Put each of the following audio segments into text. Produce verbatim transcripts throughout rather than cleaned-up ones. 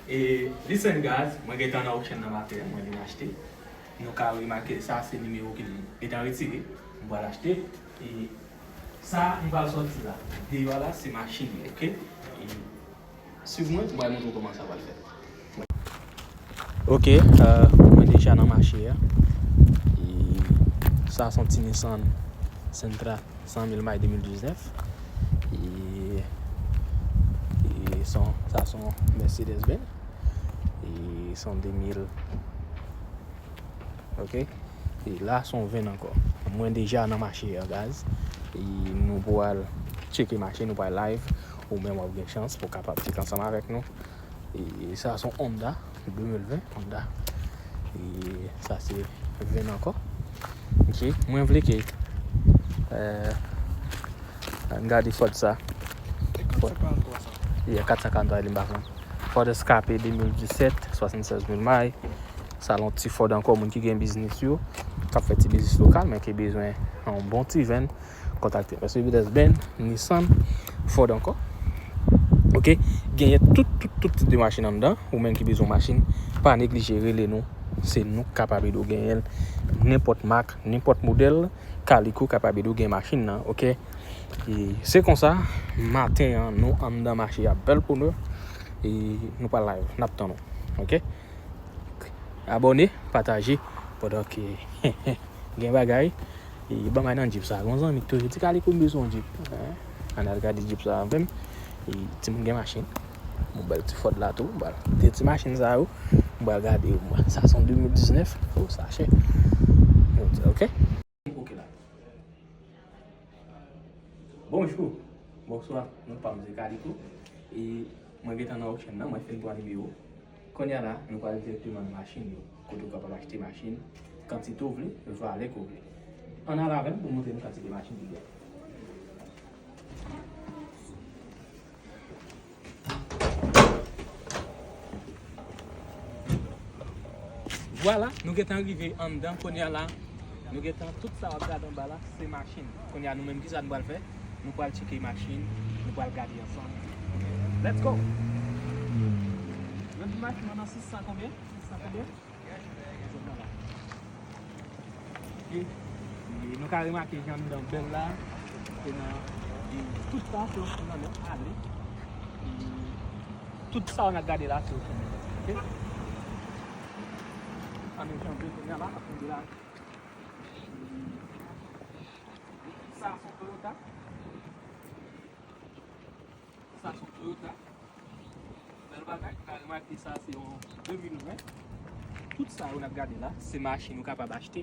E listen guys, mwen gentan nan auction nan maten an, mwen vin achte. Nou ka remake sa se nimewo ke l gentan retire, m pral achte. E sa m pral sòti la, deyò la se machin li, oke? E swiv mwen, m pral montre w kòman sa pral fèt. Oke, euh, mwen deja nan mache a. E sa se yon ti Nissan Sentra san mil may de mil diznèf. E, e son, sa se yon Mercedes Benz. E se yon de mil. Oke. E la se yon venn ankò. Mwen deja nan mache a, guys. E nou pral tcheke mache, nou pral live. Ou menm w ap gen chans pou w kapab tcheke ansanm avèk nou. E sa se yon Honda de mil ven, Honda. E sa se venn ankò. Ok, mwen vle ke, euh, ann gade Ford sa. Se kat san karant twa sa. Yeah, kat san karant twa li m pa konn. Ford Escape de mil disèt, swasannsèz mil may. Sa se yon ti Ford ankò, moun ki gen biznis yo, k ap fè ti biznis lokal, men ki bezwen yon bon ti venn, kontakte Mercedes Benz, Nissan, Ford ankò. Ok, genyen tout, tout, tout tip de machin anndan. Ou menm ki bezwen machin, pa neglije rele nou. Se nou k kapab ede w genyen l. Nenpòt mak, nenpòt modèl, Kaliko kapab ede w gen machin nan, ok? E se konsa, maten an, nou anndan mache a bèl bonè. E nou pral live, n ap tann ou, ok? Abòne, pataje, pandan ke gen bagay. E ban m al nan Jeep sa. Gon zanmi ki toujou di, "Kaliko, m bezwen yon Jeep." Hein? Ann al gade Jeep sa avè m. E timoun gen machin. Yon bèl ti Ford la tou. M pral de ti machin sa yo. M pral gade yo. Sa se yon de mil diznèf. Oh, sa chè. Ok. Ok la. Bonjou, bonswa, non pa m se Kaliko. E mwen gentan nan auction nan, mwen fin pran nimewo. Kounye a la, nou pral dirèkteman nan machin yo. Kote w kapab achte machin, kantite w vle, valè ke w vle. Ann al avè m pou m montre nou kantite machin ki gen. Vwala, nou gentan rive anndan kounye a la. Nou gentan tout sa w ap gade anba la, se machin. Kounye a nou menm kisa nou pral fè? Nou pral tcheke machin, nou pral gade ansanm. Let's go! Yo di machin nan sis san konbyen? Sis san konbyen? Ok. E nou ka remake jan anndan bèl la. Se nan, e tout sa se yon chanèl ale. E tout sa w ap gade la se yon chanèl. Ok. Ann nou janbe kounye a la, ap tonbe la. Sa se yon Toyota. Sa se yon Toyota. Bèl bagay, ou ka remake sa se yon de mil ven. Tout sa yo n ap gade la, se machin ou kapab achte.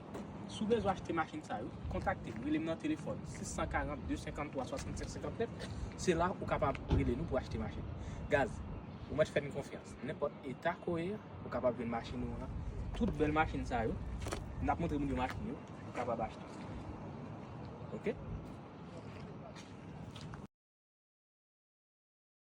Si w bezwen achte machin sa yo, kontakte m, rele m nan telefòn sis san karant, de senkanntwa, swasannsenk, senkannnèf. Se la ou kapab rele nou pou achte machin. Guys, ou mèt fè n konfyans. Nenpòt eta ke w ye, ou kapab jwenn machin ou an. Tout bèl machin sa yo, n ap montre moun yo machin yo, ou kapab achte. Ok?